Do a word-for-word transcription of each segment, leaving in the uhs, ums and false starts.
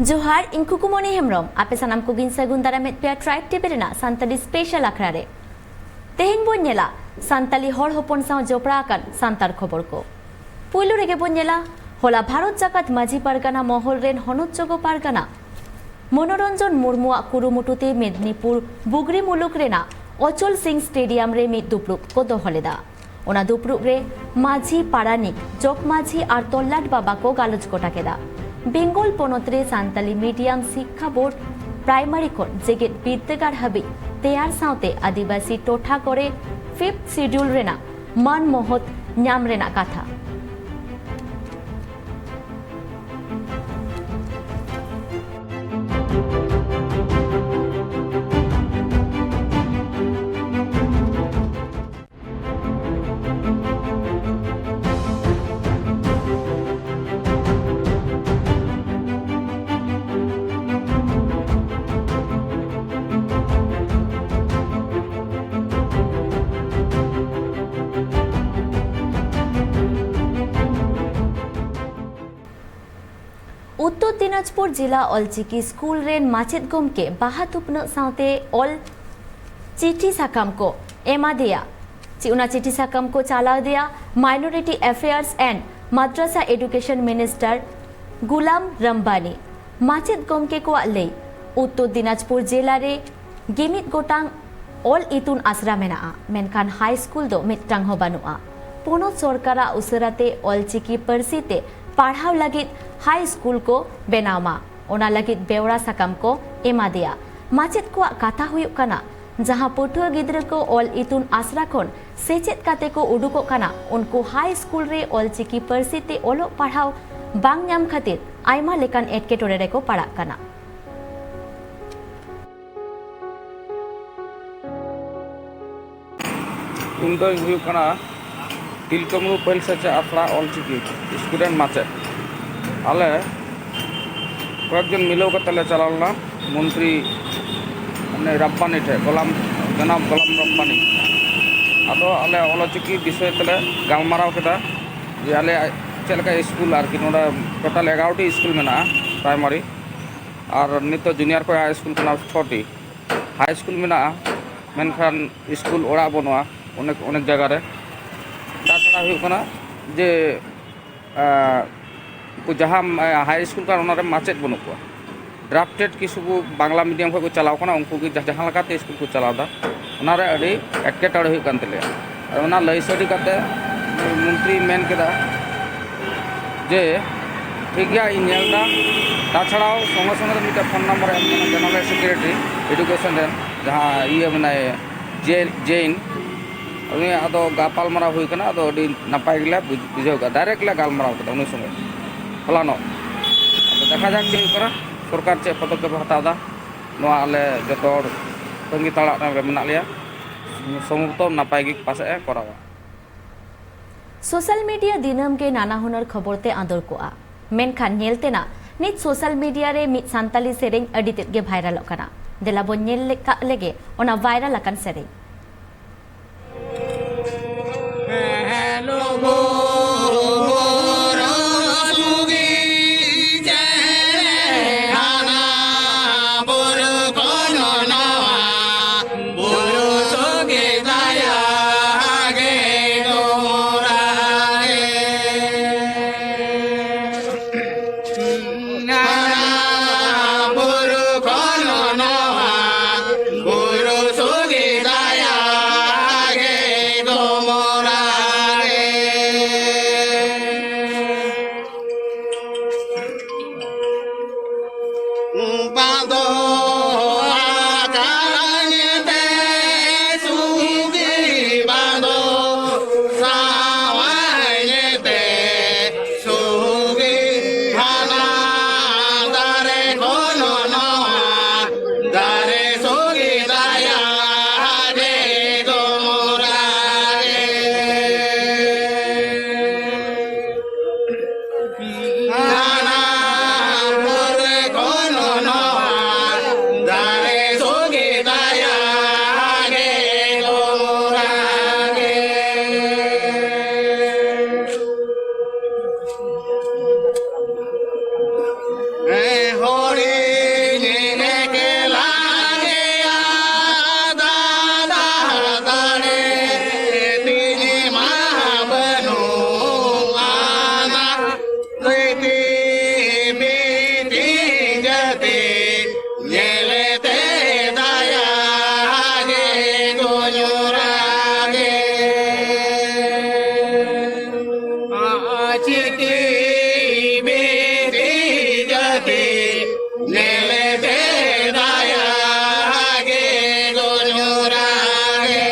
ᱡᱚᱦᱟᱨ, ᱤᱧ ᱠᱷᱩᱠᱩᱢᱚᱱᱤ ᱦᱮᱢᱵᱨᱚᱢ᱾ ᱟᱯᱮ ᱥᱟᱱᱟᱢ ᱠᱚᱜᱮᱧ ᱥᱟᱹᱜᱩᱱ ᱫᱟᱨᱟᱢᱮᱫ ᱯᱮᱭᱟ Tribe TV ᱨᱮᱱᱟᱜ ᱥᱟᱱᱛᱟᱲᱤ special ᱟᱠᱷᱲᱟ ᱨᱮ᱾ ᱛᱮᱦᱮᱧ ᱵᱚᱱ ᱧᱮᱞᱟ ᱥᱟᱱᱛᱟᱲᱤ ᱦᱚᱲ ᱦᱚᱯᱚᱱ ᱥᱟᱶ ᱡᱚᱯᱲᱟᱣ ᱟᱠᱟᱱ ᱥᱟᱱᱛᱟᱲ ᱠᱷᱚᱵᱚᱨ ᱠᱚ᱾ ᱯᱩᱭᱞᱩ ᱨᱮᱜᱮ ᱵᱚᱱ ᱧᱮᱞᱟ, ᱦᱚᱞᱟ ᱵᱷᱟᱨᱚᱛ ᱡᱟᱠᱟᱛ ᱢᱟᱹᱡᱷᱤ ᱯᱟᱨᱜᱟᱱᱟ ᱢᱚᱦᱚᱞ ᱨᱮᱱ ᱦᱚᱱᱚᱛ ᱡᱚᱜᱚ ᱯᱟᱨᱜᱟᱱᱟ ᱢᱚᱱᱳᱨᱚᱧᱡᱚᱱ ᱢᱩᱨᱢᱩᱣᱟᱜ ᱠᱩᱨᱩᱢᱩᱴᱩ ᱛᱮ ᱢᱮᱫᱽᱱᱤᱯᱩᱨ ᱵᱩᱜᱽᱨᱤ ᱢᱩᱞᱩᱠ ᱨᱮᱱᱟᱜ ᱚᱪᱚᱞ ᱥᱤᱝ ᱥᱴᱮᱰᱤᱭᱟᱢ ᱨᱮ ᱢᱤᱫ ᱫᱩᱯᱲᱩᱵ ᱠᱚ ᱫᱚᱦᱚ ᱞᱮᱫᱟ᱾ ᱚᱱᱟ ᱫᱩᱯᱲᱩᱵ ᱨᱮ ᱢᱟᱹᱡᱷᱤ, ᱯᱟᱨᱟᱱᱤᱠ, ᱡᱚᱜᱽ ᱢᱟᱹᱡᱷᱤ ᱟᱨ ᱛᱚᱞᱞᱟᱴ ᱵᱟᱵᱟ ᱠᱚ ᱜᱟᱞᱚᱪ ᱜᱚᱴᱟ ᱠᱮᱫᱟ᱾ ᱵᱮᱝᱜᱚᱞ ᱯᱚᱱᱚᱛ ᱨᱮ ᱥᱟᱱᱛᱟᱞᱤ medium ᱥᱤᱠᱠᱷᱟ ᱵᱳᱨᱰ ᱯᱨᱟᱭᱢᱟᱨᱤ ᱠᱷᱚᱱ ᱡᱮᱜᱮᱛ ᱵᱤᱨᱫᱟᱹᱜᱟᱲ ᱦᱟᱹᱵᱤᱡ ᱛᱮᱭᱟᱨ ᱥᱟᱶᱛᱮ ᱟᱹᱫᱤᱵᱟᱹᱥᱤ ᱴᱚᱴᱷᱟ ᱠᱚᱨᱮ fifth schedule ᱨᱮᱱᱟᱜ ᱢᱟᱹᱱ ᱢᱚᱦᱚᱛ ᱧᱟᱢ ᱨᱮᱱᱟᱜ ᱠᱟᱛᱷᱟ᱾ ᱩᱛᱛᱚᱨ ᱫᱤᱱᱟᱡᱽᱯᱩᱨ ᱡᱮᱞᱟ ᱚᱞᱪᱤᱠᱤ ᱥᱠᱩᱞ ᱨᱮᱱ ᱢᱟᱪᱮᱫ ᱜᱚᱢᱠᱮ ᱵᱟᱦᱟ ᱛᱷᱩᱯᱱᱟᱹᱜ ᱥᱟᱶᱛᱮ ᱚᱞ ᱪᱤᱴᱷᱤ ᱥᱟᱠᱟᱢ ᱠᱚ ᱮᱢᱟᱫᱮᱭᱟ᱾ ᱪᱮ ᱚᱱᱟ ᱪᱤᱴᱷᱤ ᱥᱟᱠᱟᱢ ᱠᱚ ᱪᱟᱞᱟᱣ ᱫᱮᱭᱟ Minority Affairs and Madrasa Education Minister ᱜᱩᱞᱟᱢ ᱨᱟᱢᱵᱟᱱᱤ᱾ ᱢᱟᱪᱮᱫ ᱜᱚᱢᱠᱮ ᱠᱚᱣᱟᱜ ᱞᱟᱹᱭ, ᱩᱛᱛᱚᱨ ᱫᱤᱱᱟᱡᱽᱯᱩᱨ ᱡᱮᱞᱟ ᱨᱮ ᱜᱮᱢᱤᱫ ᱜᱚᱴᱟᱝ ᱚᱞ ᱤᱛᱩᱱ ᱟᱥᱲᱟ ᱢᱮᱱᱟᱜᱼᱟ, ᱢᱮᱱᱠᱷᱟᱱ ᱦᱟᱭ ᱥᱠᱩᱞ ᱫᱚ ᱢᱤᱫᱴᱟᱝ ᱦᱚᱸ ᱵᱟᱹᱱᱩᱜᱼᱟ᱾ ᱯᱚᱱᱚᱛ ᱥᱚᱨᱠᱟᱨᱟᱜ ᱩᱥᱟᱹᱨᱟᱛᱮ ᱚᱞᱪᱤᱠᱤ ᱯᱟᱹᱨᱥᱤ ᱛᱮ ᱯᱟᱲᱦᱟᱣ ᱞᱟᱹᱜᱤᱫ ᱦᱟᱭ ᱥᱠᱩᱞ ᱠᱚ ᱵᱮᱱᱟᱣ ᱢᱟ, ᱚᱱᱟ ᱞᱟᱹᱜᱤᱫ ᱵᱮᱣᱨᱟ ᱥᱟᱠᱟᱢ ᱠᱚ ᱮᱢᱟᱫᱮᱭᱟ᱾ ᱢᱟᱪᱮᱫ ᱠᱚᱣᱟᱜ ᱠᱟᱛᱷᱟ ᱦᱩᱭᱩᱜ ᱠᱟᱱᱟ, ᱡᱟᱦᱟᱸ ᱯᱟᱹᱴᱷᱩᱣᱟᱹ ᱜᱤᱫᱽᱨᱟᱹ ᱠᱚ ᱚᱞ ᱤᱛᱩᱱ ᱟᱥᱲᱟ ᱠᱷᱚᱱ ᱥᱮᱪᱮᱫ ᱠᱟᱛᱮ ᱠᱚ ᱩᱰᱩᱠᱚᱜ ᱠᱟᱱᱟ, ᱩᱱᱠᱩ ᱦᱟᱭ ᱥᱠᱩᱞ ᱨᱮ ᱚᱞᱪᱤᱠᱤ ᱯᱟᱹᱨᱥᱤ ᱛᱮ ᱚᱞᱚᱜ ᱯᱟᱲᱦᱟᱣ ᱵᱟᱝ ᱧᱟᱢ ᱠᱷᱟᱹᱛᱤᱨ ᱟᱭᱢᱟ ᱞᱮᱠᱟᱱ ᱮᱴᱠᱮᱴᱚᱬᱮ ᱨᱮᱠᱚ ᱯᱟᱲᱟᱜ ᱠᱟᱱᱟ᱾ ᱤᱧ ᱫᱚᱧ ᱦᱩᱭᱩᱜ ᱠᱟᱱᱟ ᱛᱤᱞᱠᱟᱹ ᱢᱩᱨᱢᱩ ᱯᱟᱹᱦᱤᱞ ᱥᱮᱪᱮᱫ ᱟᱥᱲᱟ ᱚᱞᱪᱤᱠᱤ student ᱢᱟᱪᱮᱫ᱾ ᱟᱞᱮ ᱠᱚᱭᱮᱠ ᱡᱚᱱ ᱢᱤᱞᱟᱹᱣ ᱠᱟᱛᱮ ᱞᱮ ᱪᱟᱞᱟᱣ ᱞᱮᱱᱟ ᱢᱚᱱᱛᱨᱤ, ᱢᱟᱱᱮ, ᱨᱟᱢᱯᱟᱱᱤ ᱴᱷᱮᱡ, ᱜᱳᱞᱟᱢ, ᱡᱚᱱᱟᱵ ᱜᱳᱞᱟᱢ ᱨᱟᱢᱯᱟᱱᱤ᱾ ᱟᱫᱚ ᱟᱞᱮ ᱚᱞᱪᱤᱠᱤ ᱵᱤᱥᱚᱭ ᱛᱮᱞᱮ ᱜᱟᱞᱢᱟᱨᱟᱣ ᱠᱮᱫᱟ ᱡᱮ ᱟᱞᱮᱭᱟᱜ ᱪᱮᱫ ᱞᱮᱠᱟ ᱥᱠᱩᱞ, ᱟᱨᱠᱤ, ᱱᱚᱰᱮ total ᱮᱜᱟᱨᱚ ᱴᱤ ᱥᱠᱩᱞ ᱢᱮᱱᱟᱜᱼᱟ, primary᱾ ᱟᱨ ᱱᱤᱛᱚᱜ ᱡᱩᱱᱤᱭᱟᱨ ᱠᱷᱚᱱ ᱦᱟᱭ ᱥᱠᱩᱞ ᱠᱟᱱᱟ ᱪᱷᱚᱴᱤ᱾ ᱦᱟᱭ ᱥᱠᱩᱞ ᱢᱮᱱᱟᱜᱼᱟ, ᱢᱮᱱᱠᱷᱟᱱ ᱥᱠᱩᱞ ᱚᱲᱟᱜ ᱵᱟᱹᱱᱩᱜᱼᱟ ᱚᱱᱮᱠ ᱚᱱᱮᱠ ᱡᱟᱭᱜᱟ ᱨᱮ᱾ ᱛᱟᱪᱷᱟᱲᱟ ᱦᱩᱭᱩᱜ ᱠᱟᱱᱟ ᱡᱮ ᱟᱸ, ᱩᱱᱠᱩ ᱡᱟᱦᱟᱸ, ᱟᱸ, ᱦᱟᱭ ᱥᱠᱩᱞ ᱠᱟᱱ, ᱚᱱᱟ ᱨᱮ ᱢᱟᱪᱮᱫ ᱵᱟᱹᱱᱩᱜ ᱠᱚᱣᱟ᱾ ᱰᱨᱟᱯᱴᱮᱰ ᱠᱤᱪᱷᱩ ᱠᱚ ᱵᱟᱝᱞᱟ ᱢᱤᱰᱤᱭᱟᱢ ᱠᱷᱚᱱ ᱠᱚ ᱪᱟᱞᱟᱣ ᱠᱟᱱᱟ, ᱩᱱᱠᱩ ᱜᱮ ᱡᱟ-, ᱡᱟᱦᱟᱸ ᱞᱮᱠᱟᱛᱮ ᱥᱠᱩᱞ ᱠᱚ ᱪᱟᱞᱟᱣ ᱮᱫᱟ, ᱚᱱᱟ ᱨᱮ ᱟᱹᱰᱤ ᱮᱴᱠᱮᱴᱚᱬᱮ ᱦᱩᱭᱩᱜ ᱠᱟᱱ ᱛᱟᱞᱮᱭᱟ᱾ ᱟᱨ ᱚᱱᱟ ᱞᱟᱹᱭ ᱥᱟᱰᱮ ᱠᱟᱛᱮ ᱢᱚᱱᱛᱨᱤᱭ ᱢᱮᱱ ᱠᱮᱫᱟ ᱡᱮ, "ᱴᱷᱤᱠ ᱜᱮᱭᱟ, ᱤᱧ ᱧᱮᱞ ᱮᱫᱟ, ᱛᱟᱪᱷᱟᱲᱟᱣ ᱥᱚᱸᱜᱮ ᱥᱚᱸᱜᱮ ᱛᱮ ᱢᱤᱫᱴᱮᱱ ᱯᱷᱳᱱ ᱱᱟᱢᱵᱟᱨ ᱮᱢ ᱠᱟᱱᱟ ᱡᱮᱱᱟᱨᱮᱞ ᱥᱮᱠᱨᱮᱴᱟᱨᱤ ᱮᱰᱩᱠᱮᱥᱚᱱ ᱨᱮᱱ, ᱡᱟᱦᱟᱸ ᱤᱭᱟᱹ ᱢᱮᱱᱟᱭ, ᱡᱮ-, ᱡᱮᱭᱤᱱ, ᱩᱱᱤᱭᱟᱜ ᱟᱫᱚ ᱜᱟᱯᱟᱞ ᱢᱟᱨᱟᱣ ᱦᱩᱭ ᱠᱟᱱᱟ, ᱟᱫᱚ ᱟᱹᱰᱤ ᱱᱟᱯᱟᱭ ᱜᱮᱞᱮ ᱵᱩᱡ-, ᱵᱩᱡᱷᱟᱹᱣ ᱠᱮᱫᱟ, ᱰᱟᱭᱨᱮᱠᱴ ᱞᱮ ᱜᱟᱞᱢᱟᱨᱟᱣ ᱠᱮᱫᱟ ᱩᱱᱤ ᱥᱚᱸᱜᱮ ᱦᱚᱞᱟᱱᱚᱜ᱾ ᱟᱫᱚ ᱫᱮᱠᱷᱟ ᱡᱟᱠ ᱪᱮᱫ ᱦᱩᱭᱩᱜ ᱠᱟᱱᱟ, ᱥᱚᱨᱠᱟᱨ ᱪᱮᱫ ᱯᱚᱫᱚᱠᱷᱮᱯ ᱮ ᱦᱟᱛᱟᱣ ᱮᱫᱟ, ᱱᱚᱣᱟ ᱟᱞᱮ ᱡᱚᱛᱚ ᱦᱚᱲ ᱛᱟᱺᱜᱤ ᱛᱟᱲᱟᱜ ᱨᱮ ᱢᱮᱱᱟᱜ ᱞᱮᱭᱟ᱾ ᱥᱚᱢᱵᱷᱚᱵᱚᱛᱚ ᱱᱟᱯᱟᱭ ᱜᱮ ᱯᱟᱥᱮᱡ ᱮ ᱠᱚᱨᱟᱣᱟ᱾ ᱥᱳᱥᱟᱞ ᱢᱤᱰᱤᱭᱟ ᱫᱤᱱᱟᱹᱢ ᱜᱮ ᱱᱟᱱᱟ ᱦᱩᱱᱟᱹᱨ ᱠᱷᱚᱵᱚᱨ ᱛᱮ ᱟᱸᱫᱳᱲ ᱠᱚᱜᱼᱟ, ᱢᱮᱱᱠᱷᱟᱱ ᱧᱮᱞ ᱛᱮᱱᱟᱜ ᱱᱤᱛ ᱥᱳᱥᱟᱞ ᱢᱤᱰᱤᱭᱟ ᱨᱮ ᱢᱤᱫ ᱥᱟᱱᱛᱟᱞᱤ ᱥᱮᱨᱮᱧ ᱟᱹᱰᱤ ᱛᱮᱫ ᱜᱮ ᱵᱷᱟᱭᱨᱟᱞᱚᱜ ᱠᱟᱱᱟ᱾ ᱫᱮᱞᱟ ᱵᱚᱱ ᱧᱮᱞ ᱞᱮ-, ᱠᱟᱜ ᱞᱮᱜᱮ ᱚᱱᱟ ᱵᱷᱟᱭᱨᱟᱞ ᱟᱠᱟᱱ ᱥᱮᱨᱮᱧ᱾ ᱪᱤᱛᱤ ᱵᱤᱛᱤ ᱡᱟᱹᱛᱤ ᱧᱮᱞᱮᱛᱮ ᱫᱟᱭᱟ ᱜᱮ ᱜᱚᱡᱚᱨᱟᱜᱮ᱾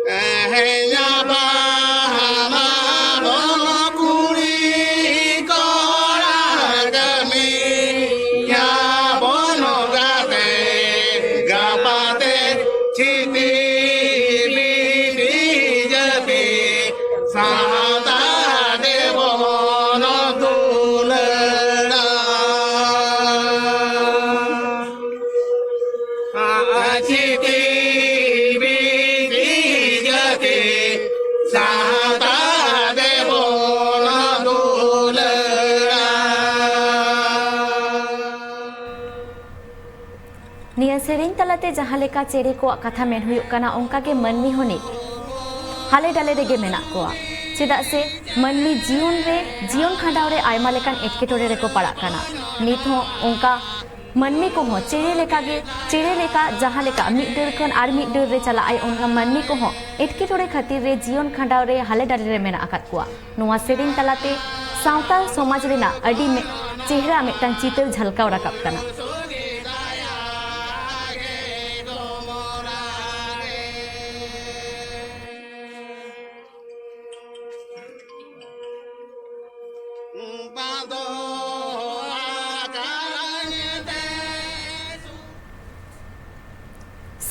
ᱛᱮᱦᱮᱧ ᱵᱟᱦᱟ ᱢᱟᱵᱚᱱ ᱠᱩᱲᱤ ᱠᱚᱲᱟ ᱠᱟᱹᱢᱤᱭᱟᱵᱚᱱ ᱜᱟᱛᱮ ᱜᱟᱯᱟᱛᱮ ᱪᱤᱛᱤ ᱵᱤᱛᱤ ᱡᱟᱹᱛᱤ ᱥᱟᱶᱛᱟ ᱫᱮᱵᱚᱱ ᱫᱩᱞᱟᱹᱲᱟ᱾ ᱪᱤᱛᱤ ᱵᱤᱛᱤ ᱡᱟᱹᱛᱤ ᱥᱟᱶᱛᱟ ᱫᱮᱵᱚᱱ ᱫᱩᱞᱟᱹᱲᱟ᱾ ᱱᱤᱭᱟᱹ ᱥᱮᱨᱮᱧ ᱛᱟᱞᱟᱛᱮ ᱡᱟᱦᱟᱸ ᱞᱮᱠᱟ ᱪᱮᱬᱮ ᱠᱚᱣᱟᱜ ᱠᱟᱛᱷᱟ ᱢᱮᱱ ᱦᱩᱭᱩᱜ ᱠᱟᱱᱟ, ᱚᱱᱠᱟ ᱜᱮ ᱢᱟᱹᱱᱢᱤ ᱦᱚᱸ ᱱᱤᱛ ᱦᱟᱞᱮ ᱰᱟᱞᱮ ᱨᱮᱜᱮ ᱢᱮᱱᱟᱜ ᱠᱚᱣᱟ᱾ ᱪᱮᱫᱟᱜ ᱥᱮ ᱢᱟᱹᱱᱢᱤ ᱡᱤᱭᱚᱱ ᱨᱮ, ᱡᱤᱭᱚᱱ ᱠᱷᱟᱸᱰᱟᱣ ᱨᱮ ᱟᱭᱢᱟ ᱞᱮᱠᱟᱱ ᱮᱴᱠᱮᱴᱚᱬᱮ ᱨᱮᱠᱚ ᱯᱟᱲᱟᱜ ᱠᱟᱱᱟ᱾ ᱱᱤᱛ ᱦᱚᱸ ᱚᱱᱠᱟ ᱢᱟᱹᱱᱢᱤ ᱠᱚᱦᱚᱸ ᱪᱮᱬᱮ ᱞᱮᱠᱟᱜᱮ, ᱪᱮᱬᱮ ᱞᱮᱠᱟ ᱡᱟᱦᱟᱸ ᱞᱮᱠᱟ ᱢᱤᱫ ᱰᱟᱹᱨ ᱠᱷᱚᱱ ᱟᱨ ᱢᱤᱫ ᱰᱟᱹᱨ ᱨᱮ ᱪᱟᱞᱟᱜ ᱟᱭ, ᱚᱱᱠᱟ ᱢᱟᱹᱱᱢᱤ ᱠᱚᱦᱚᱸ ᱮᱴᱠᱮᱴᱚᱬᱮ ᱠᱷᱟᱹᱛᱤᱨ ᱨᱮ ᱡᱤᱭᱚᱱ ᱠᱷᱟᱸᱰᱟᱣ ᱨᱮ ᱦᱟᱞᱮ ᱰᱟᱞᱮ ᱨᱮ ᱢᱮᱱᱟᱜ ᱟᱠᱟᱫ ᱠᱚᱣᱟ᱾ ᱱᱚᱣᱟ ᱥᱮᱨᱮᱧ ᱛᱟᱞᱟᱛᱮ ᱥᱟᱶᱛᱟ ᱥᱚᱢᱟᱡᱽ ᱨᱮᱱᱟᱜ ᱟᱹᱰᱤ ᱢᱮ-, ᱪᱮᱦᱨᱟ ᱢᱤᱫᱴᱟᱝ ᱪᱤᱛᱟᱹᱨ ᱡᱷᱟᱞᱠᱟᱣ ᱨᱟᱠᱟᱵ ᱠᱟᱱᱟ᱾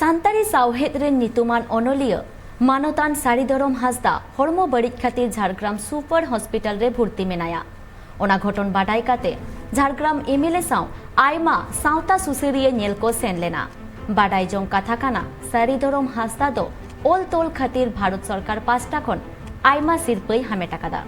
ᱥᱟᱱᱛᱟᱲᱤ ᱥᱟᱶᱦᱮᱫ ᱨᱮᱱ ᱧᱩᱛᱩᱢᱟᱱ ᱚᱱᱚᱞᱤᱭᱟᱹ ᱢᱟᱱᱚᱛᱟᱱ ᱥᱟᱹᱨᱤ ᱫᱷᱚᱨᱚᱢ ᱦᱟᱸᱥᱫᱟ ᱦᱚᱲᱢᱚ ᱵᱟᱹᱲᱤᱡ ᱠᱷᱟᱹᱛᱤᱨ ᱡᱷᱟᱲᱜᱨᱟᱢ ᱥᱩᱯᱟᱨ ᱦᱚᱥᱯᱤᱴᱟᱞ ᱨᱮ ᱵᱷᱩᱨᱛᱤ ᱢᱮᱱᱟᱭᱟ᱾ ᱚᱱᱟ ᱜᱷᱚᱴᱚᱱ ᱵᱟᱰᱟᱭ ᱠᱟᱛᱮ ᱡᱷᱟᱲᱜᱨᱟᱢ ᱮᱢᱮᱞᱮ ᱥᱟᱶ ᱟᱭᱢᱟ ᱥᱟᱶᱛᱟ ᱥᱩᱥᱟᱹᱨᱤᱭᱟᱹ ᱧᱮᱞ ᱠᱚ ᱥᱮᱱ ᱞᱮᱱᱟ᱾ ᱵᱟᱰᱟᱭ ᱡᱚᱝ ᱠᱟᱛᱷᱟ ᱠᱟᱱᱟ, ᱥᱟᱹᱨᱤ ᱫᱷᱚᱨᱚᱢ ᱦᱟᱸᱥᱫᱟ ᱫᱚ ᱚᱞ ᱛᱚᱞ ᱠᱷᱟᱹᱛᱤᱨ ᱵᱷᱟᱨᱚᱛ ᱥᱚᱨᱠᱟᱨ ᱯᱟᱥᱴᱟ ᱠᱷᱚᱱ ᱟᱭᱢᱟ ᱥᱤᱨᱯᱟᱹᱭ ᱦᱟᱢᱮᱴ ᱟᱠᱟᱫᱟ᱾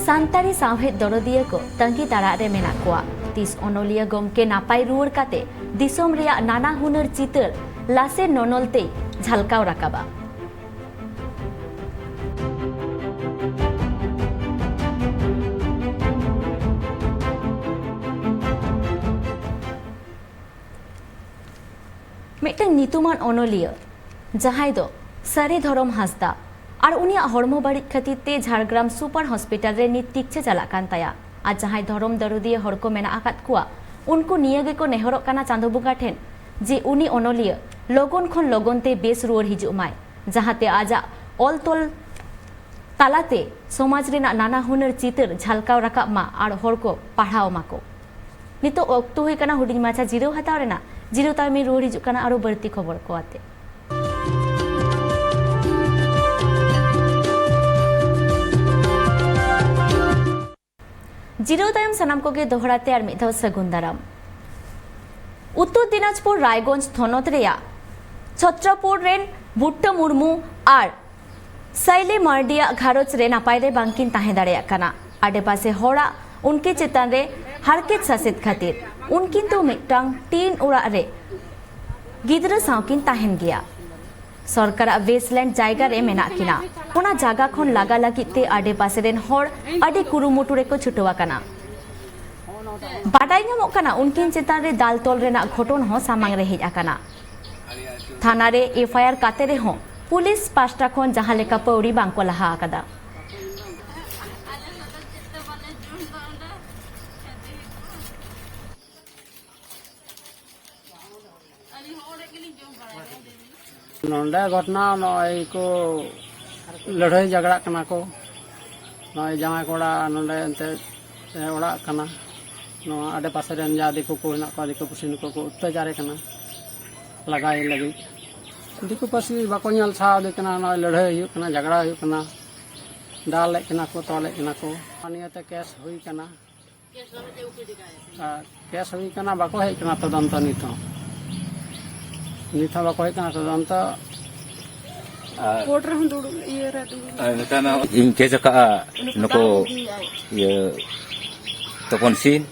ᱥᱟᱱᱛᱟᱲᱤ ᱥᱟᱶᱦᱮᱫ ᱫᱚᱨᱚᱫᱤᱭᱟᱹ ᱠᱚ ᱛᱟᱺᱜᱤ ᱛᱟᱲᱟᱜ ᱨᱮ ᱢᱮᱱᱟᱜ ᱠᱚᱣᱟ᱾ ᱛᱤᱥ ᱚᱱᱚᱞᱤᱭᱟᱹ ᱜᱚᱢᱠᱮ ᱱᱟᱯᱟᱭ ᱨᱩᱣᱟᱹᱲ ᱠᱟᱛᱮ ᱫᱤᱥᱚᱢ ᱨᱮᱭᱟᱜ ᱱᱟᱱᱟ ᱦᱩᱱᱟᱹᱨ ᱪᱤᱛᱟᱹᱨ ᱞᱟᱥᱮᱨ ᱱᱚᱱᱚᱞ ᱛᱮᱭ ᱡᱷᱟᱞᱠᱟᱣ ᱨᱟᱠᱟᱵᱟ᱾ ᱢᱤᱫᱴᱟᱝ ᱧᱩᱛᱩᱢᱟᱱ ᱚᱱᱚᱞᱤᱭᱟᱹ, ᱡᱟᱦᱟᱸᱭ ᱫᱚ ᱥᱟᱹᱨᱤ ᱫᱷᱚᱨᱚᱢ ᱦᱟᱸᱥᱫᱟ, ᱟᱨ ᱩᱱᱤᱭᱟᱜ ᱦᱚᱲᱢᱚ ᱵᱟᱹᱲᱤᱡ ᱠᱷᱟᱹᱛᱤᱨ ᱛᱮ ᱡᱷᱟᱲᱜᱨᱟᱢ ᱥᱩᱯᱟᱨ ᱦᱚᱥᱯᱤᱴᱟᱞ ᱨᱮ ᱱᱤᱛ ᱛᱤᱠᱪᱷᱟᱹ ᱪᱟᱞᱟᱜ ᱠᱟᱱ ᱛᱟᱭᱟ᱾ ᱟᱨ ᱡᱟᱦᱟᱸᱭ ᱫᱷᱚᱨᱚᱢ ᱫᱟᱹᱨᱩᱫᱤᱭᱟᱹ ᱦᱚᱲ ᱠᱚ ᱢᱮᱱᱟᱜ ᱟᱠᱟᱫ ᱠᱚᱣᱟ, ᱩᱱᱠᱩ ᱱᱤᱭᱟᱹ ᱜᱮᱠᱚ ᱱᱮᱦᱚᱨᱚᱜ ᱠᱟᱱᱟ ᱪᱟᱸᱫᱚ ᱵᱚᱸᱜᱟ ᱴᱷᱮᱱ ᱡᱮ ᱩᱱᱤ ᱚᱱᱚᱞᱤᱭᱟᱹ ᱞᱚᱜᱚᱱ ᱠᱷᱚᱱ ᱞᱚᱜᱚᱱ ᱛᱮ ᱵᱮᱥ ᱨᱩᱣᱟᱹᱲ ᱦᱤᱡᱩᱜ ᱢᱟᱭ, ᱡᱟᱦᱟᱸᱛᱮ ᱟᱡᱟᱜ ᱚᱞ ᱛᱚᱞ ᱛᱟᱞᱟᱛᱮ ᱥᱚᱢᱟᱡᱽ ᱨᱮᱱᱟᱜ ᱱᱟᱱᱟ ᱦᱩᱱᱟᱹᱨ ᱪᱤᱛᱟᱹᱨ ᱡᱷᱟᱞᱠᱟᱣ ᱨᱟᱠᱟᱵ ᱢᱟ ᱟᱨ ᱦᱚᱲ ᱠᱚ ᱯᱟᱲᱦᱟᱣ ᱢᱟᱠᱚ᱾ ᱱᱤᱛᱚᱜ ᱚᱠᱛᱚ ᱦᱩᱭ ᱠᱟᱱᱟ ᱦᱩᱰᱤᱧ ᱢᱟᱪᱷᱟ ᱡᱤᱨᱟᱹᱣ ᱦᱟᱛᱟᱣ ᱨᱮᱱᱟᱜ᱾ ᱡᱤᱨᱟᱹᱣ ᱛᱟᱭᱚᱢᱤᱧ ᱨᱩᱣᱟᱹᱲ ᱦᱤᱡᱩᱜ ᱠᱟᱱᱟ ᱟᱨᱚ ᱵᱟᱹᱲᱛᱤ ᱠᱷᱚᱵᱚᱨ ᱠᱚ ᱟᱛᱮ᱾ ᱡᱤᱨᱟᱹᱣ ᱛᱟᱭᱚᱢ ᱥᱟᱱᱟᱢ ᱠᱚᱜᱮ ᱫᱚᱦᱲᱟ ᱛᱮ ᱟᱨ ᱢᱤᱫ ᱫᱷᱟᱣ ᱥᱟᱹᱜᱩᱱ ᱫᱟᱨᱟᱢ᱾ ᱩᱛᱛᱚᱨ ᱫᱤᱱᱟᱡᱽᱯᱩᱨ ᱨᱟᱭᱜᱚᱸᱡᱽ ᱛᱷᱚᱱᱚᱛ ᱨᱮᱭᱟᱜ ᱪᱷᱚᱛᱨᱚᱯᱩᱨ ᱨᱮᱱ ᱵᱷᱩᱴᱴᱟᱹ ᱢᱩᱨᱢᱩ ᱟᱨ ᱥᱟᱭᱞᱤ ᱢᱟᱨᱰᱤᱭᱟᱜ ᱜᱷᱟᱨᱚᱸᱡᱽ ᱨᱮ ᱱᱟᱯᱟᱭ ᱨᱮ ᱵᱟᱝᱠᱤᱱ ᱛᱟᱦᱮᱸ ᱫᱟᱲᱮᱭᱟᱜ ᱠᱟᱱᱟ᱾ ᱟᱰᱮᱯᱟᱥᱮ ᱦᱚᱲᱟᱜ ᱩᱱᱠᱤᱱ ᱪᱮᱛᱟᱱ ᱨᱮ ᱦᱟᱨᱠᱮᱛ ᱥᱟᱥᱮᱛ ᱠᱷᱟᱹᱛᱤᱨ ᱩᱱᱠᱤᱱ ᱫᱚ ᱢᱤᱫᱴᱟᱝ ᱴᱤᱱ ᱚᱲᱟᱜ ᱨᱮ ᱜᱤᱫᱽᱨᱟᱹ ᱥᱟᱶ ᱠᱤᱱ ᱛᱟᱦᱮᱱ ᱜᱮᱭᱟ᱾ ᱥᱚᱨᱠᱟᱨᱟᱜ ᱣᱮᱥᱴᱞᱮᱱᱰ ᱡᱟᱭᱜᱟ ᱨᱮ ᱢᱮᱱᱟᱜ ᱠᱤᱱᱟ᱾ ᱚᱱᱟ ᱡᱟᱭᱜᱟ ᱠᱷᱚᱱ ᱞᱟᱜᱟ ᱞᱟᱹᱜᱤᱫ ᱛᱮ ᱟᱰᱮᱯᱟᱥᱮ ᱨᱮᱱ ᱦᱚᱲ ᱟᱹᱰᱤ ᱠᱩᱨᱩᱢᱩᱴᱩ ᱨᱮᱠᱚ ᱪᱷᱩᱴᱟᱹᱣ ᱟᱠᱟᱱᱟ᱾ ᱵᱟᱰᱟᱭ ᱧᱟᱢᱚᱜ ᱠᱟᱱᱟ, ᱩᱱᱠᱤᱱ ᱪᱮᱛᱟᱱ ᱨᱮ ᱫᱟᱞ ᱛᱚᱞ ᱨᱮᱱᱟᱜ ᱜᱷᱚᱴᱚᱱ ᱦᱚᱸ ᱥᱟᱢᱟᱝ ᱨᱮ ᱦᱮᱡ ᱟᱠᱟᱱᱟ᱾ ᱛᱷᱟᱱᱟ ᱨᱮ ᱮᱯᱷ ᱟᱭ ᱟᱨ ᱠᱟᱛᱮ ᱨᱮᱦᱚᱸ ᱯᱩᱞᱤᱥ ᱯᱟᱦᱴᱟ ᱠᱷᱚᱱ ᱡᱟᱦᱟᱸ ᱞᱮᱠᱟ ᱯᱟᱹᱣᱲᱤ ᱵᱟᱝ ᱠᱚ ᱞᱟᱦᱟ ᱟᱠᱟᱫᱟ᱾ ᱱᱚᱰᱮ ᱜᱷᱚᱴᱱᱟ ᱱᱚᱜᱼᱚᱭ ᱠᱚ ᱞᱟᱹᱲᱦᱟᱹᱭ ᱡᱷᱟᱜᱽᱲᱟᱜ ᱠᱟᱱᱟ ᱠᱚ᱾ ᱱᱚᱜᱼᱚᱭ ᱡᱟᱶᱟᱭ ᱠᱚᱲᱟ ᱱᱚᱰᱮ ᱮᱱᱛᱮᱫ ᱚᱲᱟᱜ ᱠᱟᱱᱟ᱾ ᱱᱚᱣᱟ ᱟᱰᱮ ᱯᱟᱥᱮ ᱨᱮᱱ ᱡᱟ ᱫᱤᱠᱩ ᱠᱚ ᱦᱮᱱᱟᱜ ᱠᱚᱣᱟ, ᱫᱤᱠᱩ ᱯᱩᱥᱤ ᱱᱩᱠᱩ ᱠᱚ ᱚᱛᱛᱟᱪᱟᱨᱮ ᱠᱟᱱᱟ, ᱞᱟᱜᱟᱭᱮ ᱞᱟᱹᱜᱤᱫ᱾ ᱫᱤᱠᱩ ᱯᱩᱥᱤ ᱵᱟᱠᱚ ᱧᱮᱞ ᱥᱟᱦᱟᱣ ᱫᱮ ᱠᱟᱱᱟ᱾ ᱱᱚᱜᱼᱚᱭ ᱞᱟᱹᱲᱦᱟᱹᱭ ᱦᱩᱭᱩᱜ ᱠᱟᱱᱟ, ᱡᱷᱟᱜᱽᱲᱟ ᱦᱩᱭᱩᱜ ᱠᱟᱱᱟ, ᱫᱟᱞᱮᱫ ᱠᱟᱱᱟ ᱠᱚ, ᱛᱚᱞᱮᱫ ᱠᱟᱱᱟ ᱠᱚ᱾ ᱱᱤᱭᱟᱹᱛᱮ ᱠᱮᱥ ᱦᱩᱭ ᱠᱟᱱᱟ᱾ ᱟᱨ ᱠᱮᱥ ᱦᱩᱭ ᱠᱟᱱᱟ, ᱵᱟᱠᱚ ᱦᱮᱡ ᱠᱟᱱᱟ ᱛᱚᱫᱚᱱᱛᱚ ᱱᱤᱛ ᱦᱚᱸ᱾ ᱱᱤᱛ ᱦᱚᱸ ᱵᱟᱠᱚ ᱦᱮᱡ ᱠᱟᱱᱟ ᱛᱚᱫᱚᱱᱛᱚ᱾ ᱟᱨ ᱠᱳᱨᱴ ᱨᱮᱦᱚᱸ ᱫᱩᱲᱩᱵ, ᱤᱭᱟᱹ ᱨᱮ ᱫᱩᱲᱩᱵ᱾ ᱟᱨ ᱢᱤᱫᱴᱟᱝ ᱤᱧ ᱠᱮᱥ ᱟᱠᱟᱫᱼᱟ ᱩᱱᱤ ᱠᱚ ᱱᱩᱠᱩ, ᱫᱟᱞ ᱤᱫᱤᱭᱟᱭ᱾ ᱤᱭᱟᱹ, ᱛᱚᱯᱚᱱ ᱥᱤᱝ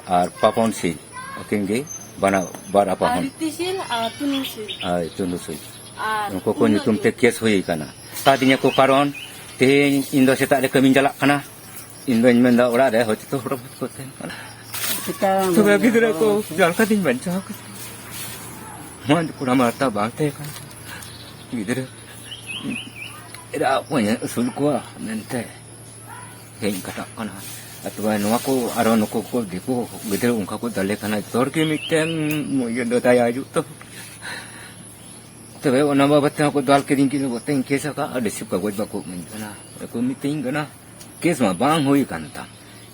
ᱟᱨ ᱯᱟᱯᱚᱱ ᱥᱤᱝ, ᱩᱱᱠᱤᱱ ᱜᱮ ᱵᱟᱱᱟ-, ᱵᱟᱨ ᱟᱯᱟ ᱟᱨ ᱦᱚᱱ᱾ ᱨᱤᱛᱤ ᱥᱤᱝ ᱟᱨ ᱛᱩᱱᱩ ᱥᱤᱝ᱾ ᱟᱨ ᱛᱩᱱᱩ ᱥᱤᱝ᱾ ᱟᱨ ᱩᱱᱠᱩ ᱠᱚ ᱩᱱᱟᱹᱜ ᱧᱩᱛᱩᱢ ᱜᱮ᱾ ᱛᱮ ᱠᱮᱥ ᱦᱩᱭ ᱟᱠᱟᱱᱟ᱾ ᱠᱟᱫᱤᱧᱟ ᱠᱚ, ᱠᱟᱨᱚᱱ ᱛᱮᱦᱮᱧ ᱤᱧ ᱫᱚ ᱥᱮᱛᱟᱜ ᱨᱮ ᱠᱟᱹᱢᱤᱧ ᱪᱟᱞᱟᱜ ᱠᱟᱱᱟ᱾ ᱤᱧ ᱫᱚᱧ ᱢᱮᱱᱫᱟ ᱚᱲᱟᱜ ᱨᱮ ᱦᱚᱭᱛᱳ ᱦᱚᱲ ᱠᱚ ᱛᱟᱦᱮᱱ ᱠᱟᱱᱟ᱾ ᱪᱤᱠᱟ ᱛᱚᱵᱮ ᱜᱤᱫᱽᱨᱟᱹ ᱠᱚ ᱡᱟᱦᱟᱸ ᱞᱮᱠᱟᱛᱤᱧ ᱵᱟᱧᱪᱟᱣ ᱠᱟᱫᱟ᱾ ᱱᱚᱣᱟ ᱠᱚᱲᱟ ᱢᱟ ᱛᱟ ᱵᱟᱝ ᱛᱟᱦᱮᱸ ᱠᱟᱱ ᱜᱤᱫᱽᱨᱟᱹ ᱮᱨᱟ ᱠᱚᱧ ᱟᱹᱥᱩᱞ ᱠᱚᱣᱟ ᱢᱮᱱᱛᱮ ᱦᱮᱡ ᱠᱟᱛᱟᱜ ᱠᱟᱱᱟ᱾ ᱟᱨ ᱛᱚᱵᱮ ᱱᱚᱣᱟ ᱠᱚ ᱟᱨᱚ ᱱᱩᱠᱩ ᱠᱚ ᱫᱤᱠᱩ ᱜᱤᱫᱽᱨᱟᱹ ᱚᱱᱠᱟ ᱠᱚ ᱫᱟᱞᱮ ᱠᱟᱱᱟ, ᱡᱚᱛᱚ ᱦᱚᱲ ᱜᱮ ᱢᱤᱫᱴᱮᱱ ᱤᱭᱟᱹ ᱫᱚ ᱫᱟᱭᱟ ᱦᱤᱡᱩᱜ ᱛᱟᱵᱚᱱᱟ᱾ ᱛᱚᱵᱮ ᱚᱱᱟ ᱵᱟᱵᱚᱫ ᱛᱮᱦᱚᱸ ᱠᱚ ᱫᱟᱞ ᱠᱤᱫᱤᱧ ᱠᱤᱱᱟ, ᱵᱚᱛᱮᱧ ᱠᱮᱥ ᱟᱠᱟᱫ ᱟᱨ ᱨᱤᱥᱤᱵᱷ ᱠᱟᱜᱚᱡᱽ ᱵᱟᱠᱚ ᱮᱢᱟᱹᱧ ᱠᱟᱱᱟ᱾ ᱟᱨ ᱠᱚ ᱢᱤᱛᱟᱹᱧ ᱠᱟᱱᱟ, "ᱠᱮᱥ ᱢᱟ ᱵᱟᱝ ᱦᱩᱭ ᱟᱠᱟᱱ ᱛᱟᱢ,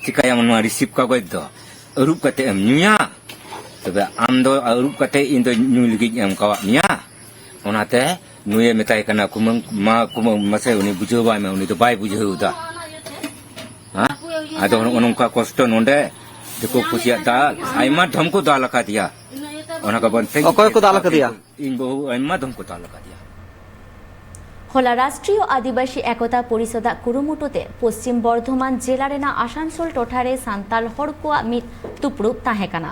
ᱪᱤᱠᱟᱹᱭᱟᱢ ᱱᱚᱣᱟ ᱨᱤᱥᱤᱵᱷ ᱠᱟᱜᱚᱡᱽ ᱫᱚ? ᱟᱹᱨᱩᱵ ᱠᱟᱛᱮ ᱮᱢ ᱧᱩᱭᱟ? ᱛᱚᱵᱮ ᱟᱢ ᱫᱚ ᱟᱹᱨᱩᱵ ᱠᱟᱛᱮ ᱤᱧ ᱫᱚ ᱧᱩᱭ ᱞᱟᱹᱜᱤᱫ ᱮᱢ ᱠᱟᱣᱟᱫ ᱢᱮᱭᱟ?" ᱚᱱᱟᱛᱮ ᱱᱩᱭᱮ ᱢᱮᱛᱟᱭ ᱠᱟᱱᱟ, "ᱠᱩᱢᱟᱹᱝ, ᱢᱟ ᱠᱩᱢᱟᱹᱝ, ᱢᱟᱥᱮ ᱩᱱᱤ ᱵᱩᱡᱷᱟᱹᱣ ᱵᱟᱭ ᱢᱮ, ᱩᱱᱤ ᱫᱚ ᱵᱟᱭ ᱵᱩᱡᱷᱟᱹᱣ ᱮᱫᱟ᱾ ᱦᱮᱸ? ᱟᱫᱚ ᱱᱚᱜᱼᱚ ᱱᱚᱝᱠᱟ ᱠᱚᱥᱴᱚ ᱱᱚᱰᱮ ᱫᱤᱠᱩ ᱯᱩᱥᱤᱭᱟᱜ ᱫᱟᱞ, ᱟᱭᱢᱟ ᱫᱷᱚᱢ ᱠᱚ ᱫᱟᱞ ᱟᱠᱟᱫᱮᱭᱟ᱾ ᱚᱱᱟ ᱠᱚ ᱵᱚᱱ ᱛᱮ ᱚᱠᱚᱭ ᱠᱚ ᱫᱟᱞ ᱟᱠᱟᱫᱮᱭᱟ? ᱤᱧ ᱵᱟᱹᱦᱩ ᱟᱭᱢᱟ ᱫᱷᱚᱢ ᱠᱚ ᱫᱟᱞ ᱟᱠᱟᱫᱮᱭᱟ᱾ ᱦᱚᱞᱟ ᱨᱟᱥᱴᱨᱤᱭᱚ ᱟᱹᱫᱤᱵᱟᱹᱥᱤ ᱮᱠᱚᱛᱟ ᱯᱚᱨᱤᱥᱚᱫᱟᱜ ᱠᱩᱨᱩᱢᱩᱴᱩ ᱛᱮ ᱯᱚᱥᱪᱤᱢ ᱵᱚᱨᱫᱷᱚᱢᱟᱱ ᱡᱮᱞᱟ ᱨᱮᱱᱟᱜ ᱟᱥᱟᱱᱥᱳᱞ ᱴᱚᱴᱷᱟ ᱨᱮ ᱥᱟᱱᱛᱟᱲ ᱦᱚᱲ ᱠᱚᱣᱟᱜ ᱢᱤᱫ ᱫᱩᱯᱲᱩᱵ ᱛᱟᱦᱮᱸ ᱠᱟᱱᱟ᱾